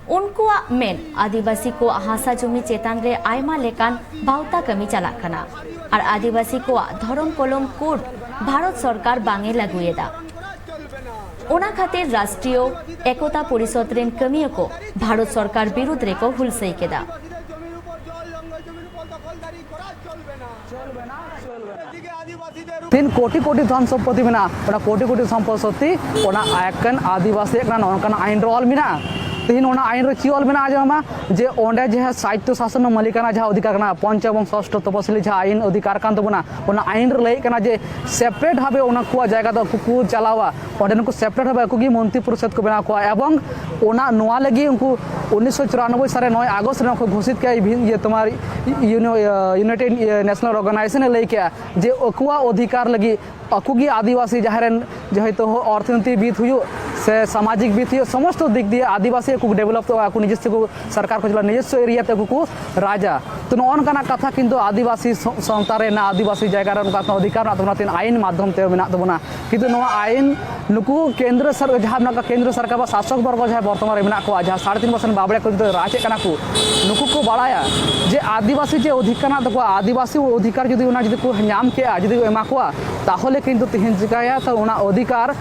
ᱩᱱᱠᱩᱣᱟᱜ ᱢᱮᱱ, ᱟᱹᱫᱤᱵᱟᱹᱥᱤ ᱠᱚᱣᱟᱜ ᱦᱟᱥᱟ ᱡᱚᱢᱤ ᱪᱮᱛᱟᱱ ᱨᱮ ᱟᱭᱢᱟ ᱞᱮᱠᱟᱱ ᱵᱟᱣᱛᱟ ᱠᱟᱹᱢᱤ ᱪᱟᱞᱟᱜ ᱠᱟᱱᱟ ᱟᱨ ᱟᱹᱫᱤᱵᱟᱹᱥᱤ ᱠᱚᱣᱟᱜ ᱫᱷᱚᱨᱚᱢ ᱠᱚᱞᱚᱢ ᱠᱳᱰ ᱵᱷᱟᱨᱚᱛ ᱥᱚᱨᱠᱟᱨ ᱵᱟᱝ ᱮ ᱞᱟᱹᱜᱩᱭᱮᱫᱟ᱾ ᱚᱱᱟ ᱠᱷᱟᱹᱛᱤᱨ ᱨᱟᱥᱴᱨᱤᱭᱚ ᱮᱠᱚᱛᱟ ᱯᱚᱨᱤᱥᱚᱫᱽ ᱨᱮᱱ ᱠᱟᱹᱢᱤᱭᱟᱹ ᱠᱚ ᱵᱷᱟᱨᱚᱛ ᱥᱚᱨᱠᱟᱨ ᱵᱤᱨᱩᱫᱽ ᱨᱮᱠᱚ ᱦᱩᱞᱥᱟᱹᱭ ᱠᱮᱫᱟ᱾ ᱛᱤᱱ ᱠᱳᱴᱤ ᱠᱳᱴᱤ ᱫᱷᱚᱱ ᱥᱚᱢᱯᱚᱛᱤ ᱢᱮᱱᱟᱜᱼᱟ, ᱚᱱᱟ ᱠᱳᱴᱤ ᱠᱳᱴᱤ ᱥᱚᱢᱯᱚᱛᱤ ᱚᱱᱟ ᱮᱠᱮᱱ ᱟᱹᱫᱤᱵᱟᱹᱥᱤᱭᱟᱜ ᱠᱟᱱᱟ, ᱱᱚᱝᱠᱟᱱᱟᱜ ᱟᱭᱤᱱ ᱨᱮ ᱚᱞ ᱢᱮᱱᱟᱜᱼᱟ᱾ ᱛᱤᱦᱤᱧ ᱚᱱᱟ ᱟᱭᱤᱱ ᱨᱮ ᱪᱮᱫ ᱚᱞ ᱢᱮᱱᱟᱜᱼᱟ? ᱟᱸᱡᱚᱢ ᱢᱟ, ᱡᱮ ᱚᱸᱰᱮ ᱡᱟᱦᱟᱸ ᱥᱟᱦᱤᱛᱛᱚ ᱥᱟᱥᱚᱱ ᱢᱟᱹᱞᱤᱠᱟᱱᱟ ᱡᱟᱦᱟᱸ ᱚᱫᱷᱤᱠᱟᱨ ᱠᱟᱱᱟ, ᱯᱚᱧᱪᱚᱢ ᱮᱵᱚᱝ ᱥᱚᱥᱴᱷᱚ ᱛᱚᱯᱚᱥᱤᱞᱤ ᱡᱟᱦᱟᱸ ᱟᱭᱤᱱ ᱚᱫᱷᱤᱠᱟᱨ ᱠᱟᱱ ᱛᱟᱵᱚᱱᱟ, ᱚᱱᱟ ᱟᱭᱤᱱ ᱨᱮ ᱞᱟᱹᱭᱮᱫ ᱠᱟᱱᱟ ᱡᱮ ᱥᱮᱯᱟᱨᱮᱴ ᱵᱷᱟᱵᱮ ᱚᱱᱟ ᱠᱚᱣᱟᱜ ᱡᱟᱭᱜᱟ ᱫᱚ ᱟᱠᱚ ᱠᱚ ᱪᱟᱞᱟᱣᱟ, ᱚᱸᱰᱮ ᱱᱩᱠᱩ ᱥᱮᱯᱟᱨᱮᱴ ᱵᱷᱟᱵᱮ ᱟᱠᱚ ᱜᱮ ᱢᱚᱱᱛᱨᱤ ᱯᱚᱨᱤᱥᱚᱫᱽ ᱠᱚ ᱵᱮᱱᱟᱣ ᱠᱚᱣᱟ᱾ ᱮᱵᱚᱝ ᱚᱱᱟ, ᱱᱚᱣᱟ ᱞᱟᱹᱜᱤᱫ ᱩᱱᱠᱩ ᱩᱱᱤᱥᱥᱚ ᱪᱩᱨᱟᱱᱚᱵᱵᱳᱭ ᱥᱟᱞ ᱨᱮ ᱱᱚᱭ ᱟᱜᱚᱥᱴ ᱨᱮ ᱠᱚ ᱜᱷᱳᱥᱤᱛ ᱠᱮᱜᱼᱟ, ᱤᱵᱷᱤᱱ, ᱤᱭᱟᱹ, ᱛᱳᱢᱟᱨ ᱤᱭᱩᱱᱤ-, ᱤᱭᱟᱹ, ᱤᱭᱩᱱᱟᱭᱴᱮᱰ, ᱤᱭᱟᱹ, ᱱᱮᱥᱚᱱᱟᱞ ᱚᱨᱜᱟᱱᱟᱭᱡᱮᱥᱚᱱ ᱮ ᱞᱟᱹᱭ ᱠᱮᱜᱼᱟ ᱡᱮ ᱟᱠᱚᱣᱟᱜ ᱚᱫᱷᱤᱠᱟᱨ ᱞᱟᱹᱜᱤᱫ ᱟᱠᱚ ᱜᱮ ᱟᱹᱫᱤᱵᱟᱹᱥᱤ ᱡᱟᱦᱟᱸᱭ ᱨᱮᱱ ᱡᱮᱦᱮᱛᱩ ᱚᱨᱛᱷᱚᱱᱤᱛᱤᱵᱤᱫ ᱦᱩᱭᱩᱜ ᱥᱮ ᱥᱟᱢᱟᱡᱤᱠ ᱵᱤᱫ ᱦᱩᱭᱩᱜ, ᱥᱚᱢᱚᱥᱛᱚ ᱫᱤᱠ ᱫᱤᱭᱮ ᱟᱹᱫᱤᱵᱟᱹᱥᱤ ᱟᱠᱚ ᱠᱚ ᱰᱮᱵᱷᱞᱚᱯ ᱛᱟᱠᱚᱣᱟ, ᱟᱠᱚ ᱱᱤᱡᱮᱥᱥᱚ ᱠᱚ ᱥᱚᱨᱠᱟᱨ ᱠᱚ ᱪᱟᱞᱟᱜᱼᱟ, ᱱᱤᱡᱮᱥᱥᱚ ᱮᱨᱤᱭᱟ ᱛᱮ ᱟᱠᱚ ᱠᱚ ᱨᱟᱡᱟ᱾ ᱛᱚ, ᱱᱚᱜᱼᱚ ᱱᱚᱝᱠᱟᱱᱟᱜ ᱠᱟᱛᱷᱟ ᱠᱤᱱᱛᱩ ᱟᱹᱫᱤᱵᱟᱹᱥᱤ ᱥᱚ-, ᱥᱟᱶᱛᱟ ᱨᱮ ᱢᱮᱱᱟᱜᱼᱟ, ᱟᱹᱫᱤᱵᱟᱹᱥᱤ ᱡᱟᱭᱜᱟ ᱨᱮ ᱚᱱᱠᱟ ᱚᱫᱷᱤᱠᱟᱨ ᱢᱮᱱᱟᱜ ᱛᱟᱵᱚᱱᱟ, ᱛᱤᱦᱤᱧ ᱟᱭᱤᱱ ᱢᱟᱫᱽᱫᱷᱚᱢ ᱛᱮ ᱢᱮᱱᱟᱜ ᱛᱟᱵᱚᱱᱟ᱾ ᱠᱤᱱᱛᱩ ᱱᱚᱣᱟ ᱟᱭᱤᱱ ᱱᱩᱠᱩ ᱠᱮᱱᱫᱨᱚ ᱥᱚᱨ-, ᱡᱟᱦᱟᱸ ᱢᱮᱱᱟᱜ ᱠᱚᱣᱟ, ᱠᱮᱱᱫᱨᱚ ᱥᱚᱨᱠᱟᱨ ᱵᱟ ᱥᱟᱥᱚᱠ ᱵᱚᱨᱜᱚ ᱡᱟᱦᱟᱸᱭ ᱵᱚᱨᱛᱚᱢᱟᱱ ᱨᱮ ᱢᱮᱱᱟᱜ ᱠᱚᱣᱟ, ᱡᱟᱦᱟᱸ ᱥᱟᱲᱮ ᱛᱤᱱ ᱵᱚᱪᱷᱚᱨ ᱵᱟᱵᱽᱲᱮ ᱠᱚ ᱡᱩᱫᱤ ᱨᱟᱡᱽ ᱮᱫ ᱠᱟᱱᱟ ᱠᱚ, ᱱᱩᱠᱩ ᱠᱚ ᱵᱟᱲᱟᱭᱟ ᱡᱮ ᱟᱹᱫᱤᱵᱟᱹᱥᱤ ᱡᱮ ᱚᱫᱷᱤᱠᱟᱨ ᱢᱮᱱᱟᱜ ᱛᱟᱠᱚᱣᱟ, ᱟᱹᱫᱤᱵᱟᱹᱥᱤ ᱚᱫᱷᱤᱠᱟᱨ ᱡᱩᱫᱤ ᱚᱱᱟ ᱡᱩᱫᱤ ᱠᱚ ᱧᱟᱢ ᱠᱮᱜᱼᱟ, ᱡᱩᱫᱤ ᱠᱚ ᱮᱢᱟ ᱠᱚᱣᱟ, ᱛᱟᱦᱚᱞᱮ ᱠᱤᱱᱛᱩ ᱛᱤᱦᱤᱧ ᱪᱤᱠᱟᱹᱭᱟ, ᱛᱚ ᱚᱱᱟ ᱚᱫᱷᱤᱠᱟᱨ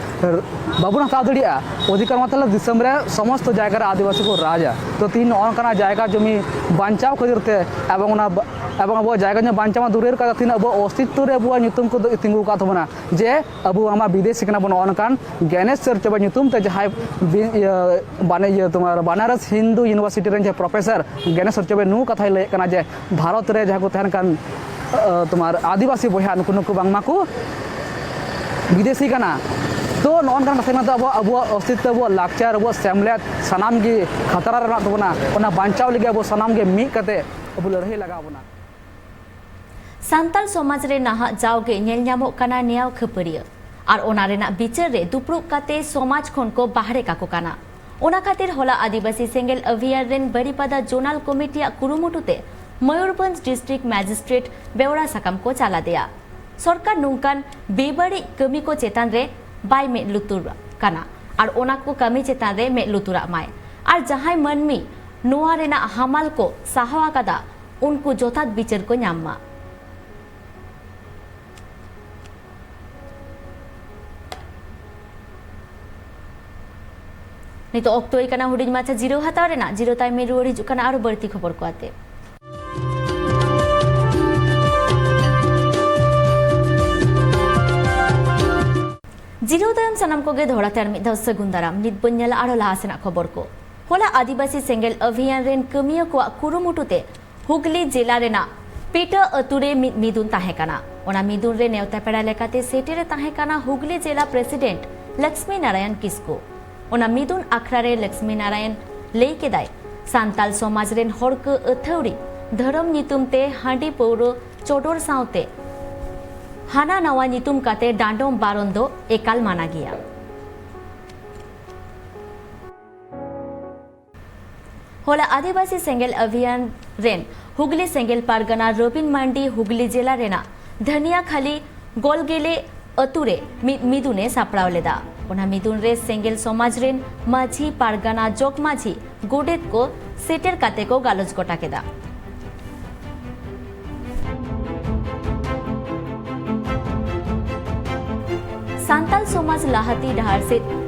ᱵᱟᱵᱚᱱ ᱦᱟᱛᱟᱣ ᱫᱟᱲᱮᱭᱟᱜᱼᱟ᱾ ᱚᱫᱷᱤᱠᱟᱨ ᱢᱟ ᱛᱟᱦᱞᱮ ᱫᱤᱥᱚᱢ ᱨᱮ ᱥᱚᱢᱚᱥᱛᱚ ᱡᱟᱭᱜᱟ ᱨᱮ ᱟᱹᱫᱤᱵᱟᱹᱥᱤ ᱠᱚ ᱨᱟᱡᱟ᱾ ᱛᱚ ᱛᱤᱦᱤᱧ ᱱᱚᱜᱼᱚ ᱱᱚᱝᱠᱟᱱᱟᱜ ᱡᱟᱭᱜᱟ ᱡᱚᱢᱤ ᱵᱟᱧᱪᱟᱣ ᱠᱷᱟᱹᱛᱤᱨ ᱛᱮ ᱮᱵᱚᱝ ᱚᱱᱟ ᱵᱟ- ᱮᱵᱚᱝ ᱟᱵᱚᱣᱟᱜ ᱡᱟᱭᱜᱟ ᱡᱚᱢᱤ ᱵᱟᱧᱪᱟᱣ ᱢᱟ ᱫᱩᱨᱮᱨ ᱠᱟᱛᱷᱟ, ᱛᱤᱱᱟᱹᱜ ᱟᱵᱚᱣᱟᱜ ᱚᱥᱛᱤᱛᱛᱚ ᱨᱮ ᱟᱵᱚᱣᱟᱜ ᱧᱩᱛᱩᱢ ᱠᱚᱫᱚ ᱛᱤᱸᱜᱩ ᱟᱠᱟᱫ ᱛᱟᱵᱚᱱᱟ ᱡᱮ ᱟᱵᱚ ᱟᱢᱟᱜ ᱵᱤᱫᱮᱥᱤ ᱠᱟᱱᱟ ᱵᱚᱱ᱾ ᱱᱚᱜᱼᱚ ᱱᱚᱝᱠᱟᱱ ᱜᱮᱱᱮᱥ ᱪᱚᱨᱪᱚᱵᱮ ᱧᱩᱛᱩᱢ ᱛᱮ ᱡᱟᱦᱟᱸᱭ ᱵᱤ- ᱤᱭᱟᱹ, ᱵᱟᱱᱮ ᱤᱭᱟᱹ ᱛᱳᱢᱟᱨ ᱵᱟᱱᱟᱨᱚᱥ ᱦᱤᱱᱫᱩ ᱤᱭᱩᱱᱤᱵᱷᱟᱨᱥᱤᱴᱤ ᱨᱮᱱ ᱡᱟᱦᱟᱸᱭ ᱯᱨᱚᱯᱷᱮᱥᱚᱨ ᱜᱮᱱᱮᱥ ᱪᱚᱨᱪᱚᱵᱮ ᱱᱩ ᱠᱟᱛᱷᱟᱭ ᱞᱟᱹᱭᱮᱫ ᱠᱟᱱᱟ ᱡᱮ ᱵᱷᱟᱨᱚᱛ ᱨᱮ ᱡᱟᱦᱟᱸ ᱠᱚ ᱛᱟᱦᱮᱱ ᱠᱟᱱ ᱟᱸ, ᱛᱳᱢᱟᱨ ᱟᱹᱫᱤᱵᱟᱹᱥᱤ ᱵᱚᱭᱦᱟ ᱱᱩᱠᱩ ᱱᱩᱠᱩ ᱵᱟᱝᱢᱟ ᱠᱚ ᱵᱤᱫᱮᱥᱤ ᱠᱟᱱᱟ᱾ ᱛᱚ ᱱᱚᱜᱼᱚ ᱱᱚᱝᱠᱟᱱ ᱠᱟᱛᱷᱟ ᱠᱟᱱᱟ᱾ ᱛᱚ ᱟᱵᱚᱣᱟᱜ ᱟᱵᱚᱣᱟᱜ ᱚᱥᱛᱤᱛᱛᱚ, ᱟᱵᱚᱣᱟᱜ ᱞᱟᱠᱪᱟᱨ, ᱟᱵᱚᱣᱟᱜ ᱥᱮᱢᱞᱮᱫ ᱥᱟᱱᱟᱢ ᱜᱮ ᱠᱷᱟᱛᱨᱟ ᱨᱮ ᱢᱮᱱᱟᱜ ᱛᱟᱵᱚᱱᱟ᱾ ᱚᱱᱟ ᱵᱟᱧᱪᱟᱣ ᱞᱟᱹᱜᱤᱫ ᱟᱵᱚ ᱥᱟᱱᱟᱢ ᱜᱮ ᱢᱤᱫ ᱠᱟᱛᱮ ᱟᱵᱚ ᱞᱟᱹᱲᱦᱟᱹᱭ ᱞᱟᱜᱟᱣ ᱵᱚᱱᱟ᱾ ᱥᱟᱱᱛᱟᱲ ᱥᱚᱢᱟᱡᱽ ᱨᱮ ᱱᱟᱦᱟᱜ ᱡᱟᱣᱜᱮ ᱧᱮᱞ ᱧᱟᱢᱚᱜ ᱠᱟᱱᱟ ᱱᱮᱭᱟᱣ ᱠᱷᱟᱹᱯᱟᱹᱨᱤᱭᱟᱹ ᱟᱨ ᱚᱱᱟ ᱨᱮᱱᱟᱜ ᱵᱤᱪᱟᱹᱨ ᱨᱮ ᱫᱩᱯᱲᱩᱵ ᱠᱟᱛᱮ ᱥᱚᱢᱟᱡᱽ ᱠᱷᱚᱱ ᱠᱚ ᱵᱟᱦᱨᱮ ᱠᱟᱠᱚ ᱠᱟᱱᱟ᱾ ᱚᱱᱟ ᱠᱷᱟᱹᱛᱤᱨ ᱦᱚᱞᱟ ᱟᱹᱫᱤᱵᱟᱹᱥᱤ ᱥᱮᱸᱜᱮᱞ ᱟᱹᱵᱷᱤᱭᱟᱱ ᱨᱮᱱ ᱵᱟᱨᱤᱯᱟᱫᱟ ᱡᱳᱱᱟᱞ ᱠᱚᱢᱤᱴᱤᱭᱟᱜ ᱠᱩᱨᱩᱢᱩᱴᱩ ᱛᱮ ᱢᱚᱭᱩᱨᱵᱷᱚᱸᱡᱽ ᱰᱤᱥᱴᱨᱤᱠᱴ ᱢᱮᱡᱤᱥᱴᱨᱮᱴ ᱵᱮᱣᱨᱟ ᱥᱟᱠᱟᱢ ᱠᱚ ᱪᱟᱞ ᱟᱫᱮᱭᱟ᱾ ᱥᱚᱨᱠᱟᱨ ᱱᱚᱝᱠᱟᱱ ᱵᱮᱵᱟᱹᱲᱤᱡ ᱠᱟᱹᱢᱤ ᱠᱚ ᱪᱮᱛᱟᱱ ᱨᱮ ᱵᱟᱭ ᱢᱮᱫ ᱞᱩᱛᱩᱨ ᱠᱟᱱᱟ ᱟᱨ ᱚᱱᱟ ᱠᱚ ᱠᱟᱹᱢᱤ ᱪᱮᱛᱟᱱ ᱨᱮ ᱢᱮᱫ ᱞᱩᱛᱩᱨᱟᱜ ᱢᱟᱭ ᱟᱨ ᱡᱟᱦᱟᱸᱭ ᱢᱟᱹᱱᱢᱤ ᱱᱚᱣᱟ ᱨᱮᱱᱟᱜ ᱦᱟᱢᱟᱞ ᱠᱚ ᱥᱟᱦᱟᱣ ᱟᱠᱟᱫᱟ, ᱩᱱᱠᱩ ᱡᱚᱛᱷᱟᱛ ᱵᱤᱪᱟᱹᱨ ᱠᱚ ᱧᱟᱢ ᱢᱟ᱾ ᱱᱤᱛᱚᱜ ᱚᱠᱛᱚ ᱦᱩᱭ ᱠᱟᱱᱟ ᱦᱩᱰᱤᱧ ᱢᱟᱪᱷᱟ ᱡᱤᱨᱟᱹᱣ ᱦᱟᱛᱟᱣ ᱨᱮᱱᱟᱜ᱾ ᱡᱤᱨᱟᱹᱣ ᱛᱟᱭᱚᱢ ᱨᱩᱣᱟᱹᱲ ᱦᱤᱡᱩᱜ ᱠᱟᱱᱟ ᱟᱨᱚ ᱵᱟᱹᱲᱛᱤ ᱠᱷᱚᱵᱚᱨ ᱠᱚ ᱟᱛᱮ᱾ ᱡᱤᱨᱟᱹᱣ ᱛᱟᱭᱚᱢ ᱥᱟᱱᱟᱢ ᱠᱚᱜᱮ ᱫᱚᱦᱲᱟ ᱛᱮ ᱟᱨ ᱢᱤᱫ ᱫᱷᱟᱣ ᱥᱟᱹᱜᱩᱱ ᱫᱟᱨᱟᱢ᱾ ᱱᱤᱛ ᱵᱚᱱ ᱧᱮᱞᱟ ᱟᱨᱚ ᱞᱟᱦᱟ ᱥᱮᱱᱟᱜ ᱠᱷᱚᱵᱚᱨ ᱠᱚ᱾ ᱦᱚᱞᱟ ᱟᱹᱫᱤᱵᱟᱹᱥᱤ ᱥᱮᱸᱜᱮᱞ ᱟᱹᱵᱷᱤᱭᱟᱱ ᱨᱮᱱ ᱠᱟᱹᱢᱤᱭᱟᱹ ᱠᱚᱣᱟᱜ ᱠᱩᱨᱩᱢᱩᱴᱩ ᱛᱮ ᱦᱩᱜᱽᱞᱤ ᱡᱮᱞᱟ ᱨᱮᱱᱟᱜ ᱯᱤᱴᱟᱹ ᱟᱹᱛᱩ ᱨᱮ ᱢᱤᱫ ᱢᱤᱫᱩᱱ ᱛᱟᱦᱮᱸ ᱠᱟᱱᱟ᱾ ᱚᱱᱟ ᱢᱤᱫᱩᱱ ᱨᱮ ᱱᱮᱣᱛᱟ ᱯᱮᱲᱟ ᱞᱮᱠᱟᱛᱮ ᱥᱮᱴᱮᱨ ᱮ ᱛᱟᱦᱮᱸ ᱠᱟᱱᱟ ᱦᱩᱜᱽᱞᱤ ᱡᱮᱞᱟ ᱯᱨᱮᱥᱤᱰᱮᱱᱴ ᱞᱚᱠᱥᱢᱤ ᱱᱟᱨᱟᱭᱚᱱ ᱠᱤᱥᱠᱩ᱾ ᱚᱱᱟ ᱢᱤᱫᱩᱱ ᱟᱠᱷᱲᱟ ᱨᱮ ᱞᱚᱠᱥᱢᱤ ᱱᱟᱨᱟᱭᱚᱱ ᱞᱟᱹᱭ ᱠᱮᱫᱟᱭ, ᱥᱟᱱᱛᱟᱞ ᱥᱚᱢᱟᱡᱽ ᱨᱮᱱ ᱦᱚᱲ ᱠᱚ ᱟᱹᱛᱷᱟᱹᱣᱲᱤ ᱫᱷᱚᱨᱚᱢ ᱧᱩᱛᱩᱢ ᱛᱮ ᱦᱟᱺᱰᱤ ᱯᱟᱹᱣᱨᱟᱹ ᱪᱚᱰᱚᱨ ᱥᱟᱶᱛᱮ ᱦᱟᱱᱟ ᱱᱟᱣᱟ ᱧᱩᱛᱩᱢ ᱠᱟᱛᱮ ᱰᱟᱸᱰᱚᱢ ᱵᱟᱨᱚᱱ ᱫᱚ ᱮᱠᱟᱞ ᱢᱟᱱᱟ ᱜᱮᱭᱟ᱾ ᱦᱚᱞᱟ ᱟᱹᱫᱤᱵᱟᱹᱥᱤ ᱥᱮᱸᱜᱮᱞ ᱟᱵᱷᱤᱭᱟᱱ ᱨᱮᱱ ᱦᱩᱜᱽᱞᱤ ᱥᱮᱸᱜᱮᱞ ᱯᱟᱨᱜᱟᱱᱟ ᱨᱚᱵᱤᱱ ᱢᱟᱱᱰᱤ ᱦᱩᱜᱽᱞᱤ ᱡᱮᱞᱟ ᱨᱮᱱᱟᱜ ᱫᱷᱟᱱᱤᱭᱟᱠᱷᱟᱞᱤ ᱜᱚᱞᱜᱮᱞᱮ ᱟᱹᱛᱩ ᱨᱮ ᱢᱤᱫ ᱢᱤᱫᱩᱱ ᱮ ᱥᱟᱯᱲᱟᱣ ᱞᱮᱫᱟ᱾ ᱚᱱᱟ ᱢᱤᱫᱩᱱ ᱨᱮ ᱥᱮᱸᱜᱮᱞ ᱥᱚᱢᱟᱡᱽ ᱨᱮᱱ ᱢᱟᱹᱡᱷᱤ, ᱯᱟᱨᱜᱟᱱᱟ, ᱡᱚᱜᱽ ᱢᱟᱹᱡᱷᱤ, ᱜᱚᱰᱮᱛ ᱠᱚ ᱥᱮᱴᱮᱨ ᱠᱟᱛᱮ ᱠᱚ ᱜᱟᱞᱚᱪ ᱜᱚᱴᱟ ᱠᱮᱫᱟ᱾ ᱥᱟᱱᱛᱟᱞ ᱥᱚᱢᱟᱡᱽ ᱞᱟᱦᱟᱛᱤ ᱰᱟᱦᱟᱨ ᱥᱮᱫ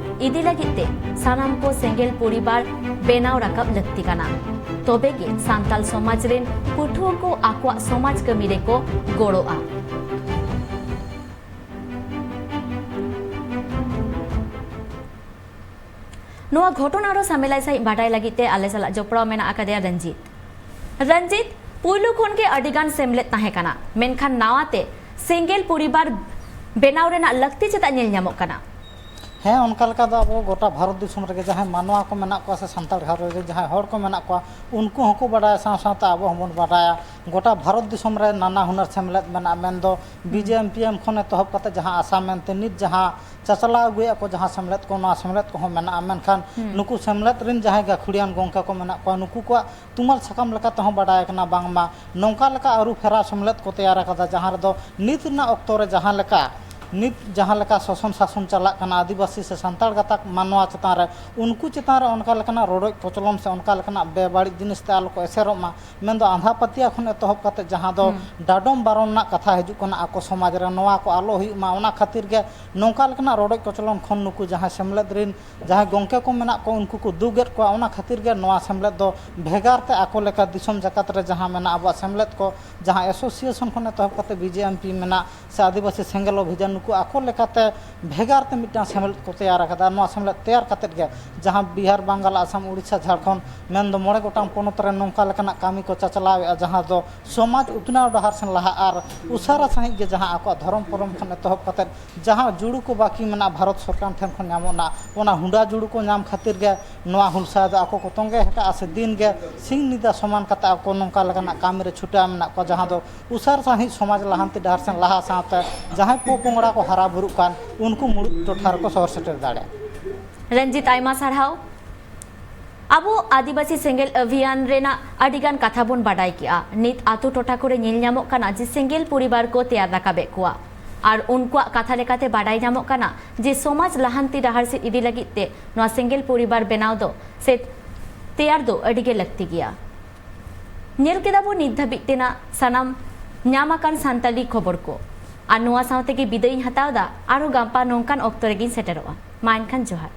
ᱤᱫᱤ ᱞᱟᱹᱜᱤᱫ ᱛᱮ ᱥᱟᱱᱟᱢ ᱠᱚ ᱥᱮᱸᱜᱮᱞ ᱯᱚᱨᱤᱵᱟᱨ ᱵᱮᱱᱟᱣ ᱨᱟᱠᱟᱵ ᱞᱟᱹᱠᱛᱤ ᱠᱟᱱᱟ᱾ ᱛᱚᱵᱮ ᱜᱮ ᱥᱟᱱᱛᱟᱲ ᱥᱚᱢᱟᱡᱽ ᱨᱮᱱ ᱯᱟᱹᱴᱷᱩᱣᱟᱹ ᱠᱚ ᱟᱠᱚᱣᱟᱜ ᱥᱚᱢᱟᱡᱽ ᱠᱟᱹᱢᱤ ᱨᱮᱠᱚ ᱜᱚᱲᱚᱜᱼᱟ᱾ ᱱᱚᱣᱟ ᱜᱷᱚᱴᱚᱱᱟ ᱟᱨᱚ ᱥᱟᱢᱮᱞᱟᱭ ᱥᱟᱺᱦᱤᱡ ᱵᱟᱰᱟᱭ ᱞᱟᱹᱜᱤᱫ ᱛᱮ ᱟᱞᱮ ᱥᱟᱞᱟᱜ ᱡᱚᱯᱲᱟᱣ ᱢᱮᱱᱟᱜ ᱟᱠᱟᱫᱮᱭᱟ ᱨᱚᱧᱡᱤᱛ᱾ ᱨᱚᱧᱡᱤᱛ, ᱯᱩᱭᱞᱩ ᱠᱷᱚᱱ ᱜᱮ ᱟᱹᱰᱤ ᱜᱟᱱ ᱥᱮᱢᱞᱮᱫ ᱛᱟᱦᱮᱸ ᱠᱟᱱᱟ, ᱢᱮᱱᱠᱷᱟᱱ ᱱᱟᱣᱟ ᱛᱮ ᱥᱮᱸᱜᱮᱞ ᱯᱚᱨᱤᱵᱟᱨ ᱵᱮᱱᱟᱣ ᱨᱮᱱᱟᱜ ᱞᱟᱹᱠᱛᱤ ᱪᱮᱫᱟᱜ ᱧᱮᱞ ᱧᱟᱢᱚᱜ ᱠᱟᱱᱟ? ᱦᱮᱸ, ᱚᱱᱠᱟ ᱞᱮᱠᱟ ᱫᱚ ᱟᱵᱚ ᱜᱚᱴᱟ ᱵᱷᱟᱨᱚᱛ ᱫᱤᱥᱚᱢ ᱨᱮᱜᱮ ᱡᱟᱦᱟᱸᱭ ᱢᱟᱱᱣᱟ ᱠᱚ ᱢᱮᱱᱟᱜ ᱠᱚᱣᱟ ᱥᱮ ᱥᱟᱱᱛᱟᱲ ᱜᱷᱟᱨᱚᱸᱡᱽ ᱨᱮ ᱡᱟᱦᱟᱸᱭ ᱦᱚᱲ ᱠᱚ ᱢᱮᱱᱟᱜ ᱠᱚᱣᱟ, ᱩᱱᱠᱩ ᱦᱚᱸᱠᱚ ᱵᱟᱰᱟᱭᱟ, ᱥᱟᱶ ᱥᱟᱶᱛᱮ ᱟᱵᱚ ᱦᱚᱸᱵᱚᱱ ᱵᱟᱰᱟᱭᱟ᱾ ᱜᱚᱴᱟ ᱵᱷᱟᱨᱚᱛ ᱫᱤᱥᱚᱢ ᱨᱮ ᱱᱟᱱᱟ ᱦᱩᱱᱟᱹᱨ ᱥᱮᱢᱞᱮᱫ ᱢᱮᱱᱟᱜᱼᱟ, ᱢᱮᱱᱫᱚ B J M P M ᱠᱷᱚᱱ ᱮᱛᱚᱦᱚᱵ ᱠᱟᱛᱮ ᱡᱟᱦᱟᱸ ᱟᱥᱟ ᱢᱮᱱᱛᱮ ᱱᱤᱛ ᱡᱟᱦᱟᱸ ᱪᱟᱪᱞᱟᱣ ᱟᱹᱜᱩᱭᱮᱫ ᱠᱚ, ᱡᱟᱦᱟᱸ ᱥᱮᱢᱞᱮᱫ ᱠᱚ, ᱱᱚᱣᱟ ᱥᱮᱢᱞᱮᱫ ᱠᱚᱦᱚᱸ ᱢᱮᱱᱟᱜᱼᱟ᱾ ᱢᱮᱱᱠᱷᱟᱱ ᱱᱩᱠᱩ ᱥᱮᱢᱞᱮᱫ ᱨᱮᱱ ᱡᱟᱦᱟᱸᱭ ᱜᱟᱹᱠᱷᱩᱲᱤᱭᱟᱱ ᱜᱚᱢᱠᱮ ᱠᱚ ᱢᱮᱱᱟᱜ ᱠᱚᱣᱟ, ᱱᱩᱠᱩ ᱠᱚᱣᱟᱜ ᱛᱩᱢᱟᱹᱞ ᱥᱟᱠᱟᱢ ᱞᱮᱠᱟ ᱛᱮᱦᱚᱸ ᱵᱟᱰᱟᱭ ᱠᱟᱱᱟ, ᱵᱟᱝᱢᱟ ᱱᱚᱝᱠᱟ ᱞᱮᱠᱟ ᱟᱹᱨᱩ ᱯᱷᱮᱨᱟᱣ ᱥᱮᱢᱞᱮᱫ ᱠᱚ ᱛᱮᱭᱟᱨ ᱟᱠᱟᱫᱟ, ᱡᱟᱦᱟᱸ ᱨᱮᱫᱚ ᱱᱤᱛ ᱨᱮᱱᱟᱜ ᱚᱠᱛᱚ ᱨᱮ ᱡᱟᱦᱟᱸ ᱞᱮᱠᱟ, ᱱᱤᱛ ᱡᱟᱦᱟᱸ ᱞᱮᱠᱟ ᱥᱚᱥᱚᱱ ᱥᱟᱥᱚᱱ ᱪᱟᱞᱟᱜ ᱠᱟᱱᱟ ᱟᱹᱫᱤᱵᱟᱹᱥᱤ ᱥᱮ ᱥᱟᱱᱛᱟᱲ ᱜᱟᱛᱟᱠ ᱢᱟᱱᱣᱟ ᱪᱮᱛᱟᱱ ᱨᱮ, ᱩᱱᱠᱩ ᱪᱮᱛᱟᱱ ᱨᱮ ᱚᱱᱠᱟ ᱞᱮᱠᱟᱱᱟᱜ ᱨᱚᱰᱚᱡ ᱠᱚᱪᱞᱚᱱ ᱥᱮ ᱚᱱᱠᱟ ᱞᱮᱠᱟᱱᱟᱜ ᱵᱮᱵᱟᱹᱲᱤᱡ ᱡᱤᱱᱤᱥ ᱛᱮ ᱟᱞᱚ ᱠᱚ ᱮᱥᱮᱨᱚᱜ ᱢᱟ, ᱢᱮᱱᱫᱚ ᱟᱸᱫᱷᱟ ᱯᱟᱹᱛᱭᱟᱹᱣ ᱠᱷᱚᱱ ᱮᱛᱚᱦᱚᱵ ᱠᱟᱛᱮ ᱡᱟᱦᱟᱸ ᱫᱚ ᱰᱟᱰᱚᱢ ᱵᱟᱨᱚᱱ ᱨᱮᱱᱟᱜ ᱠᱟᱛᱷᱟ ᱦᱤᱡᱩᱜ ᱠᱟᱱᱟ ᱟᱠᱚ ᱥᱚᱢᱟᱡᱽ ᱨᱮ, ᱱᱚᱣᱟ ᱠᱚ ᱟᱞᱚ ᱦᱩᱭᱩᱜ ᱢᱟ, ᱚᱱᱟ ᱠᱷᱟᱹᱛᱤᱨ ᱜᱮ ᱱᱚᱝᱠᱟ ᱞᱮᱠᱟᱱᱟᱜ ᱨᱚᱰᱚᱡ ᱠᱚᱪᱞᱚᱱ ᱠᱷᱚᱱ ᱱᱩᱠᱩ ᱡᱟᱦᱟᱸᱭ ᱥᱮᱢᱞᱮᱫ ᱨᱤᱱ ᱡᱟᱦᱟᱸᱭ ᱜᱚᱢᱠᱮ ᱠᱚ ᱢᱮᱱᱟᱜ ᱠᱚ, ᱩᱱᱠᱩ ᱠᱚ ᱫᱩᱜᱮᱫ ᱠᱚᱣᱟ᱾ ᱚᱱᱟ ᱠᱷᱟᱹᱛᱤᱨ ᱜᱮ ᱱᱚᱣᱟ ᱥᱮᱢᱞᱮᱫ ᱫᱚ ᱵᱷᱮᱜᱟᱨ ᱛᱮ ᱟᱠᱚ ᱞᱮᱠᱟ ᱫᱤᱥᱚᱢ ᱡᱟᱠᱟᱛ ᱨᱮ ᱡᱟᱦᱟᱸ ᱢᱮᱱᱟᱜ ᱟᱵᱚᱣᱟᱜ ᱥᱮᱢᱞᱮᱫ ᱠᱚ, ᱡᱟᱦᱟᱸ ᱮᱥᱳᱥᱤᱭᱮᱥᱚᱱ ᱠᱷᱚᱱ ᱮᱛᱚᱦᱚᱵ ᱠᱟᱛᱮ ᱵᱤ ᱡᱮ ᱮᱢ ᱯᱤ ᱢᱮᱱᱟᱜ ᱥᱮ ᱟᱹᱫᱤᱵᱟᱹᱥᱤ ᱥᱮᱸᱜᱮᱞ ᱚᱵᱷᱤᱡᱟᱱ, ᱱᱩᱠᱩ ᱟᱠᱚ ᱞᱮᱠᱟᱛᱮ ᱵᱷᱮᱜᱟᱨ ᱛᱮ ᱢᱤᱫᱴᱟᱝ ᱥᱮᱢᱞᱮᱫ ᱠᱚ ᱛᱮᱭᱟᱨ ᱟᱠᱟᱫᱟ᱾ ᱱᱚᱣᱟ ᱥᱮᱢᱞᱮᱫ ᱛᱮᱭᱟᱨ ᱠᱟᱛᱮ ᱜᱮ ᱡᱟᱦᱟᱸ ᱵᱤᱦᱟᱨ, ᱵᱟᱝᱜᱟᱞ, ᱟᱥᱟᱢ, ᱩᱲᱤᱥᱥᱟ, ᱡᱷᱟᱲᱠᱷᱚᱸᱰ ᱢᱮᱱᱫᱚ ᱢᱚᱬᱮ ᱜᱚᱴᱟᱝ ᱯᱚᱱᱚᱛ ᱨᱮ ᱱᱚᱝᱠᱟ ᱞᱮᱠᱟᱱᱟᱜ ᱠᱟᱹᱢᱤ ᱠᱚ ᱪᱟᱪᱞᱟᱣᱮᱫᱼᱟ, ᱡᱟᱦᱟᱸ ᱫᱚ ᱥᱚᱢᱟᱡᱽ ᱩᱛᱱᱟᱹᱣ ᱰᱟᱦᱟᱨ ᱥᱮᱱ ᱞᱟᱦᱟᱜ ᱟᱨ ᱩᱥᱟᱹᱨᱟ ᱥᱟᱺᱦᱤᱡ ᱜᱮ ᱡᱟᱦᱟᱸ ᱟᱠᱚᱣᱟᱜ ᱫᱷᱚᱨᱚᱢ ᱠᱚᱨᱚᱢ ᱠᱷᱚᱱ ᱮᱛᱚᱦᱚᱵ ᱠᱟᱛᱮ ᱡᱟᱦᱟᱸ ᱡᱩᱲᱩ ᱠᱚ ᱵᱟᱹᱠᱤ ᱢᱮᱱᱟᱜᱼᱟ ᱵᱷᱟᱨᱚᱛ ᱥᱚᱨᱠᱟᱨ ᱴᱷᱮᱱ ᱠᱷᱚᱱ ᱧᱟᱢᱚᱜᱼᱟ, ᱚᱱᱟ ᱦᱩᱸᱰᱟ ᱡᱩᱲᱩ ᱠᱚ ᱧᱟᱢ ᱠᱷᱟᱹᱛᱤᱨ ᱜᱮ ᱱᱚᱣᱟ ᱦᱩᱞᱥᱟᱹᱭ ᱫᱚ ᱟᱠᱚ ᱠᱚ ᱛᱚᱸᱜᱮ ᱟᱠᱟᱫᱼᱟ ᱥᱮ ᱫᱤᱱ ᱜᱮ ᱥᱤᱧ ᱧᱤᱫᱟᱹ ᱥᱚᱢᱟᱱ ᱠᱟᱛᱮ ᱟᱠᱚ ᱱᱚᱝᱠᱟ ᱞᱮᱠᱟᱱᱟᱜ ᱠᱟᱹᱢᱤ ᱨᱮ ᱪᱷᱩᱴᱟᱹᱣ ᱢᱮᱱᱟᱜ ᱠᱚᱣᱟ, ᱡᱟᱦᱟᱸ ᱫᱚ ᱩᱥᱟᱹᱨᱟ ᱥᱟᱺᱦᱤᱡ ᱥᱚᱢᱟᱡᱽ ᱞᱟᱦᱟᱱᱛᱤ ᱰᱟᱦᱟᱨ ᱥᱮᱱ ᱞᱟᱦᱟ ᱥᱟᱶᱛᱮ ᱡᱟᱦᱟᱸᱭ ᱯᱚᱼᱯᱚᱝᱲᱟ ᱠᱚ ᱦᱟᱨᱟ ᱵᱩᱨᱩᱜ ᱠᱟᱱ, ᱩᱱᱠᱩ ᱢᱩᱲᱩᱫ ᱴᱚᱴᱷᱟ ᱨᱮᱠᱚ ᱥᱚᱦᱚᱨ ᱥᱮᱴᱮᱨ ᱫᱟᱲᱮᱭᱟᱜᱼᱟ᱾ ᱨᱚᱧᱡᱤᱛ, ᱟᱭᱢᱟ ᱥᱟᱨᱦᱟᱣ᱾ ᱟᱵᱚ ᱟᱹᱫᱤᱵᱟᱹᱥᱤ ᱥᱮᱸᱜᱮᱞ ᱚᱵᱷᱤᱭᱟᱱ ᱨᱮᱱᱟᱜ ᱟᱹᱰᱤ ᱜᱟᱱ ᱠᱟᱛᱷᱟ ᱵᱚᱱ ᱵᱟᱰᱟᱭ ᱠᱮᱜᱼᱟ᱾ ᱱᱤᱛ ᱟᱛᱳ ᱴᱚᱴᱷᱟ ᱠᱚᱨᱮ ᱧᱮᱞ ᱧᱟᱢᱚᱜ ᱠᱟᱱᱟ ᱡᱮ ᱥᱮᱸᱜᱮᱞ ᱯᱚᱨᱤᱵᱟᱨ ᱠᱚ ᱛᱮᱭᱟᱨ ᱨᱟᱠᱟᱵᱮᱫ ᱠᱚᱣᱟ, ᱟᱨ ᱩᱱᱠᱩᱣᱟᱜ ᱠᱟᱛᱷᱟ ᱞᱮᱠᱟᱛᱮ ᱵᱟᱰᱟᱭ ᱧᱟᱢᱚᱜ ᱠᱟᱱᱟ ᱡᱮ ᱥᱚᱢᱟᱡᱽ ᱞᱟᱦᱟᱱᱛᱤ ᱰᱟᱦᱟᱨ ᱥᱮᱫ ᱤᱫᱤ ᱞᱟᱹᱜᱤᱫ ᱛᱮ ᱱᱚᱣᱟ ᱥᱮᱸᱜᱮᱞ ᱯᱚᱨᱤᱵᱟᱨ ᱵᱮᱱᱟᱣ ᱫᱚ ᱥᱮ ᱛᱮᱭᱟᱨ ᱫᱚ ᱟᱹᱰᱤ ᱜᱮ ᱞᱟᱹᱠᱛᱤ ᱜᱮᱭᱟ᱾ ᱧᱮᱞ ᱠᱮᱫᱟ ᱵᱚᱱ ᱱᱤᱛ ᱫᱷᱟᱹᱵᱤᱡ ᱛᱮᱱᱟᱜ ᱥᱟᱱᱟᱢ ᱧᱟᱢ ᱟᱠᱟᱱ ᱥᱟᱱᱛᱟᱲᱤ ᱠᱷᱚᱵᱚᱨ ᱠᱚ᱾ ᱟᱨ ᱱᱚᱣᱟ ᱥᱟᱶ ᱛᱮᱜᱮ ᱵᱤᱫᱟᱹᱭ ᱤᱧ ᱦᱟᱛᱟᱣ ᱮᱫᱟ᱾ ᱟᱨᱦᱚᱸ ᱜᱟᱯᱟ ᱱᱚᱝᱠᱟᱱ ᱚᱠᱛᱚ ᱨᱮᱜᱤᱧ ᱥᱮᱴᱮᱨᱚᱜᱼᱟ᱾ ᱢᱟ ᱮᱱᱠᱷᱟᱱ ᱡᱚᱦᱟᱨ᱾